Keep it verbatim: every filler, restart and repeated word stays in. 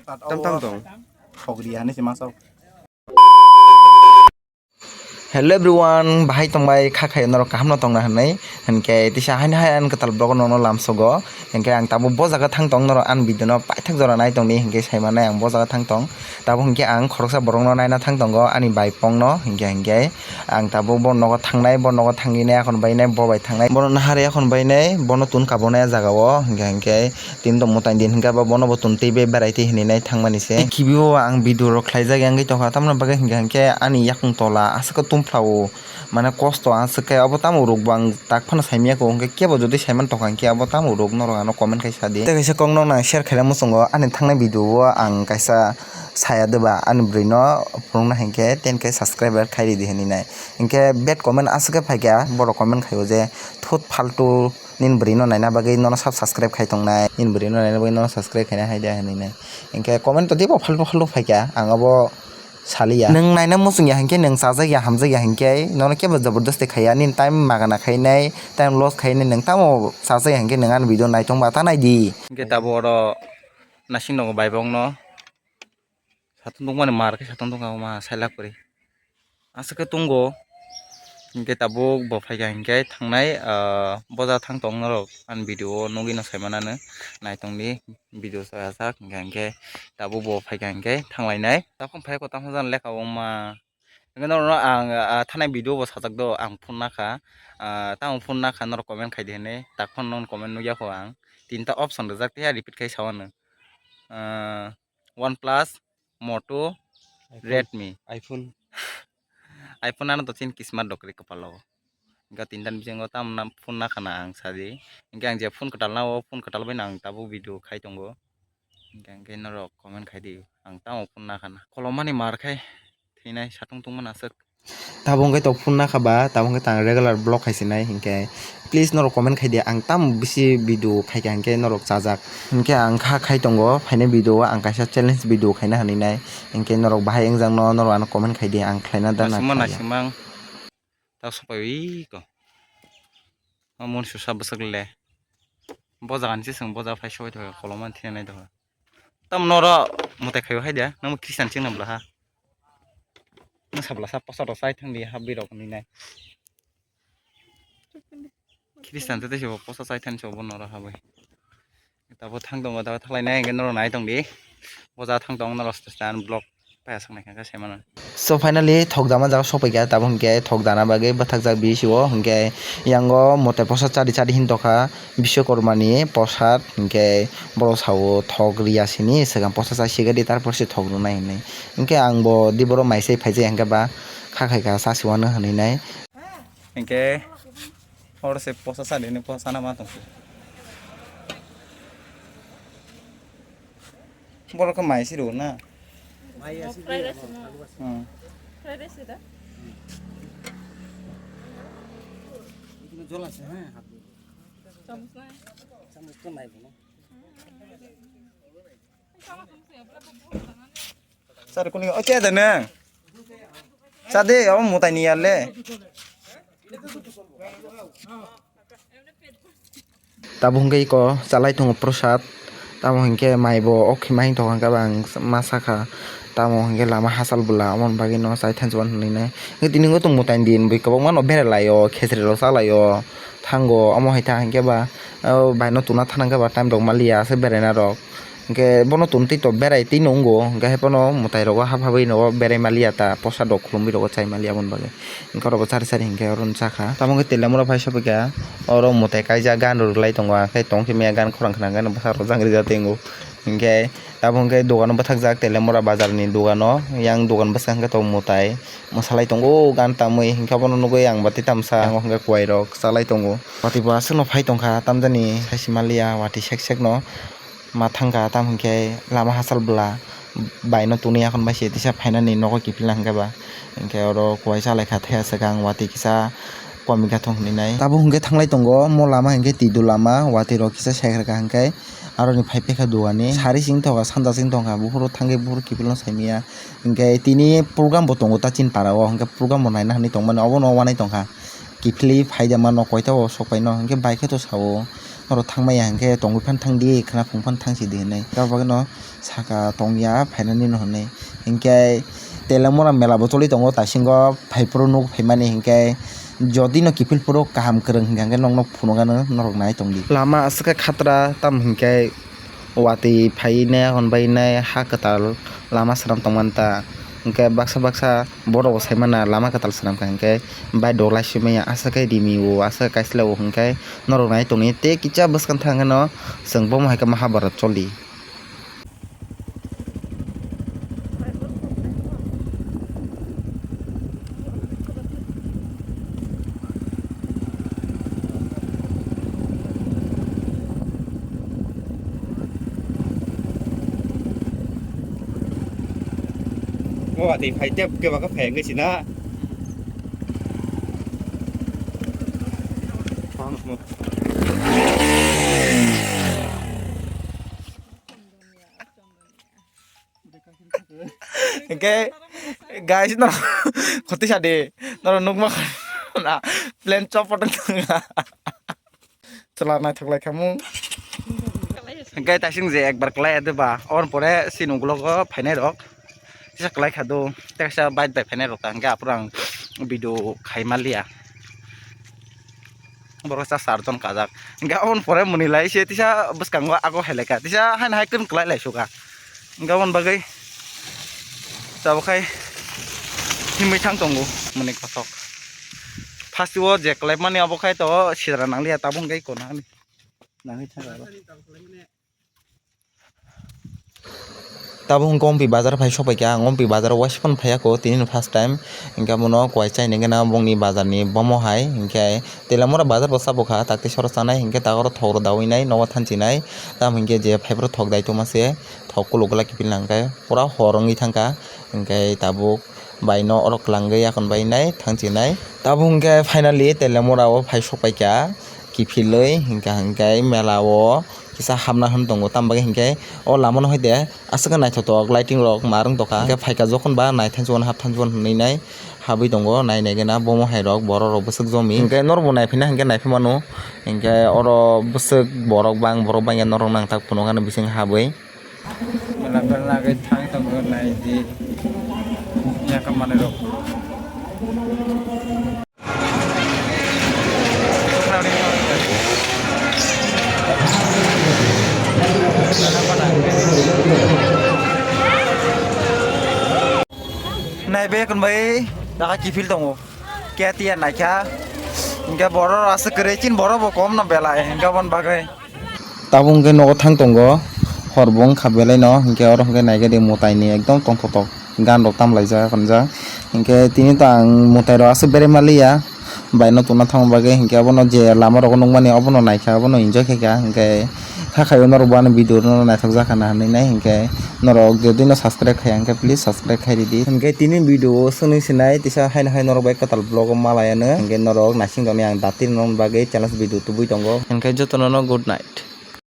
Tam tam tong. Hello everyone, bahai tongbai kha khai norok kaham no tongna hinwi. Hinkhe tisa haino hai ang kwtal vlog no lamsogo. Hinkhe ang tabuk bo jaga thang tong norok ani video no paithak jora nai tongdi hinkhe sai manai ang bo jaga thang tong. Tabuk hinkhe ang khoroksa borok no naina thang tongo ani bai pong no hinkhe hinkhe ang tabuk bo nogo thangnai bo nogo thangwi nai akhon bai nai bo bai thangnai bono nahari akhon bai nai bono tun kabonai ah jaga o hinkhe hinkhe. Tini tongmo tang din hinkhe abo bono bo tun twi bai berai twi hinwi nai thangmani se. Khibibo ang video rok khlaijak yang tongkha tamoni bagwi hinkhe hinkhe ani yakung tola aswk tumphla o mane kosto aswk khe abo tamo rwk bo ang tak phano saimanya kho hinkhe kebo jodi saiman tongkha hinkhe abo tamo rwk norok ano comment khai sadi. Tei kaisa kok nokno ang share khaina muchungo ani thangnai video o ang kaisa saya deba ani bwrwi no phunukna hinkhe ten K subscriber khai ridi hinwi nai hinkhe bad comment aswk khe phaikha borok comment khaio je thut phaltu. Nini bwrwi no naina bagwi nono sub subscribe khai tongnai nini bwrwi no naina bagwi nono subscribe khaina hai de hinwi nai hinkhe comment to teibo phalto phalto phaikha ang abo saliya nwng naina muchung ya hinkhe nwng chajak ya hamjak ya hinkhe nono kebo jabardasti khaiya nini time magana khainai time loss khainai nwng tamo chajak ya hinkhe nwng ani video naitongba ta naidi hinkhe tabuk oro nasing nogo bai bokno. Satung tongmani mar khe satung tongkha ma sailak kwrwi. Aswk khe tongo. Hinkhe tabuk bo phaikha hinkhe thangnai, ah, boja thang tong norok ani video o nugwi no saimanano. Naitongdi video sajak hinkhe, hinkhe tabuk bo phaikha hinkhe thanglainai. Takhum phai ko tamo jan leka wngma. Hinkhe norokno ang, ah, thanai video bo sajak do ang phone nakha. Ah, tamo phone nakha norok comment khaidi hinwi. Takhum nong comment nukya kho ang. Tinta option rijak tei repeat khai sawano. Ah, OnePlus, Moto, iPhone. Redmi. iPhone. iPhone ano to chini kismat rok kwrwi kwpalo. Hinkhe tinta ni bisingo tamo phone nakha na ang sadi. Hinkhe ang je phone kwtal na o phone kwtal bai no ang tabuk video khai tongo. Hinkhe, hinkhe norok comment khai di ang tamo phone nakha na. Kolomani mar khai thwinai satung tungmani aswk. Tabuk hwnkhe tok phone nakha ba, tabuk hwnkhe tang regular vlog khai sinai hinkhe. Please norok comment khai di, ang tamo bisi video khaikha hinkhe norok chajak. Hinkhe ang kha khai tongo, phainai video o ang kaisa challenge video khaina hinwi nai. Hinkhe norok bahai wngjakno norok ano comment khai di, ang khlaina da na naisingma, khlaiya. Naisingma ang tak sopai ui ko. O monsusa bwswk le. Bo jaga ni se chwng bo jaga phai soi tongkha, koloma thwi nai tongkha. Tamo noro mwtai khaio hai de, nang Christian chwng nang bwla ha. Nang sabla sa posa rok chai thang di ha bwrwi rok ni nai. Christian te tei se bo posa chai thang se bo noro ha bai. Tabo thang tongo, tabo thalai nai hwnkhe noro nai tong di. Bo jaga thang tong noro stan vlog. Paya saknai khe se mano. So finally thok dama jaga sokpaikha, tabuk hwnkhe thok dana bagwi bwthakjak bisi o, hwnkhe yango mwtai posa chari chari hin tokha Biswakorma ni posad, hwnkhe borok sao thok riya sini swkang posa chai sigadi tarpor se thok rwnai hinwi. Hwnkhe ang bo di borok mai se phaijak hwnkhe ba kha khaikha chasi wano hinwi nai. Hwnkhe oro se posa chari hinwi posa chana ma tong. Borok khe mai se rw na? Mai ase. Fried rice no. Hmm. Fried rice da? Ekheno jol ase, ha, hap. Chamus nai. Chamus to nai bono. Sir, kuni, oke da nang. Sade, abo mwtai ni ya le. Tabuk hwnkhe eko chalai tongo prosad. Tamo hwnkhe mai bo o khima hing tong kha ba ang ma sakha. Tamo hwnkhe lama hachal bwla, aboni bagwi no chai thansa uan hinwi nai. Hwnkhe tini wngkha tong mwtai ni din, bui kwbangma no berai lai o, khejri rok cha lai o, thango. Omo hai ta hwnkhe ba, o bai no tuna thang khe ba time rok ma liya aswk berai na rok. Hwnkhe bono tun twi to berai twi nw wngo, hwnkhe hai phano mwtai rogo hap habwi nogo berai maliya ta, posa rok khulumwi rogo chai maliya aboni bagwi. Hwnkhe oro bo chari chari hwnkhe oro chakha. Tamo hwnkhe telemora phai sopikha, oro mwtai kaijak gan rwrwk lai tongo, hwnkhe tong khe maya gan khorang khna hwnkhe bwsarok jang rijak tongo. Hwnkhe abo hwnkhe dogano bwthakjak telemora bazar ni dogano, yang dogan bwskango hwnkhe tongo mwtai mwsalai tongo gan tamwi, hwnkhe abono nugwi ang bati tamsa, yango hwnkhe kwai rok chalai tongo. Watwi bo aswkno phai tongkha, tamjani saisi maliya watwi sek sekno. Ma thangkha, tamo hwnkhe lama hachal bwla bai no tonwi akhon bai se tisa phainani nogo kiphilna hwnkhe ba. Hwnkhe oro kuai chalaikha thaya swkang watwi kisa komikha thung hinwi nai. Tabuk hwnkhe thanglai tongo, omo lama hwnkhe twidu lama, watwi rok kisa sekhar kha hwnkhe aroni phai paikha dogani. Sari sing tongkha, sanja sing tongkha, buphuru thangwi buphuru kiphilno saimanya. Hwnkhe tini program bo tongo ta chini para o, hwnkhe program bo naina hinwi tongmani, obono wanai tongkha. Kiphilwi phaida mano koita o sokpaino, hwnkhe bai khe to sao. Norok thangmaya hinkhe tongwi phan thangdi, khwnaphung phan thangsidi hinwi. Tabok no saka tongya phainani no hinwi. Hinkhe Telemura mela bo choli tongo, taisingo phaiphuru nuk phaimani hinkhe jodi no kiphil phuru kaham kwrwng hinkhe nokno phunukgano norok nai tongdi. Lama aswk khe khatra, tamo hinkhe watwi phainai, hwn bainai, ha kwtal lama swnam tongmani ta. Hinkhe baksa baksa borok bo saimano lama kwtal swnamkha hinkhe bike rok laisimanya aswk khe rimi o, aswk khe kaichla o hinkhe norok nai tongdi tei kisa bwskang thang kheno chwng bomo hai khe Mahabharat choli. O watwi phai tei kebo khe phai wngwi sina. Hinkhe guys, no khoti sadi, no nukma na plan chopot wngkha. Chwla naithok lai khamu. Hinkhe taising je ekbar kwlai ya de ba, oboni pore chini ugulogo phainai rok kisa kwlai kha do, tei kaisa bike bai phainai rok ta hinkhe aphuru ang video khai manliya. Borok sa sar jon kajak. Hinkhe aboni pore mwnwi lai se tisa bwskango ago hai lai kha. Tisa haino hai kwrwng kwlai lai suka. Hinkhe aboni bagwi tabuk khai himwi thang tongo mwnwi kothok. First o je kwlai mani abo khai to sidra nang liya tabuk hinkhe kono ani. Nangwi thang aro. Tabuk hwnkhe Ompi bazar phai sokphaikha, ang Ompi bazar o waisa phano phaiya kho, tini no first time. Hinkhe abono kuai chaini gana bongni bazar ni bomo hai, hinkhe Telamura bazar bo sabo kha, takti soro chanai, hinkhe tak oro thok rw dawi nai, nogo thanchi nai, tamo hinkhe je phaiphuru thok dai tongma se, thok kuluk glak kiphil nang khe pura hor wngwi thang kha, hinkhe tabuk bai no oro kwlangwi yakon bai nai thangchi nai. Tabuk hinkhe finally Telamura o phai sokphaikha. Kiphilwi hinkha hinkhe mela o kisa hapna hwn tongo, tamo bagwi hinkhe o lama no hai de aswk khe naithothok lighting rok ma rwng tongkha, hinkhe phaikha jokhon ba naithanchuk hapthanchuk hwnwi nai habwi tongo, nai nai gana bomo hai rok borok rok bwswk jomwi hinkhe norok bo naiphaina hinkhe naiphaimano, hinkhe oro bwswk borok bang borok bangya norok nangthak phunukgano bising habwi. Mela belna agwi thang tongo, nai di. Yakam manwi rok. Nai be kun bai daga kiphil tongo. Ketia naikha. Hinkhe borok aswk kwrwi chin borok bo kom no belai. Hinkhe aboni bagwi. Tabuk hwnkhe nogo thang tongo, hor bo wngkha belai no, hinkhe oro hwnkhe naikhe de mwtai ni ekdom tongthotok gan rok tamlaijak hwnjak, hinkhe tini to ang mwtai rok aswk berema liya, bai no tongna thangma bagwi, hinkhe abono je lama rogo nukmani abono naikha, abono enjoy khaikha, hinkhe hakhaio norok bo ani video no naithokjak hana hinwi nai, hinkhe norok jodi no subscribe khaiya hinkhe please subscribe khai ridi, hinkhe tini video o swnwi sinai tisa haino hai norok bai kwtal vlog o malaiano, hinkhe norok naising tongni ang dati rwna bagwi challenge video tubui tongo, hinkhe jotono no good night.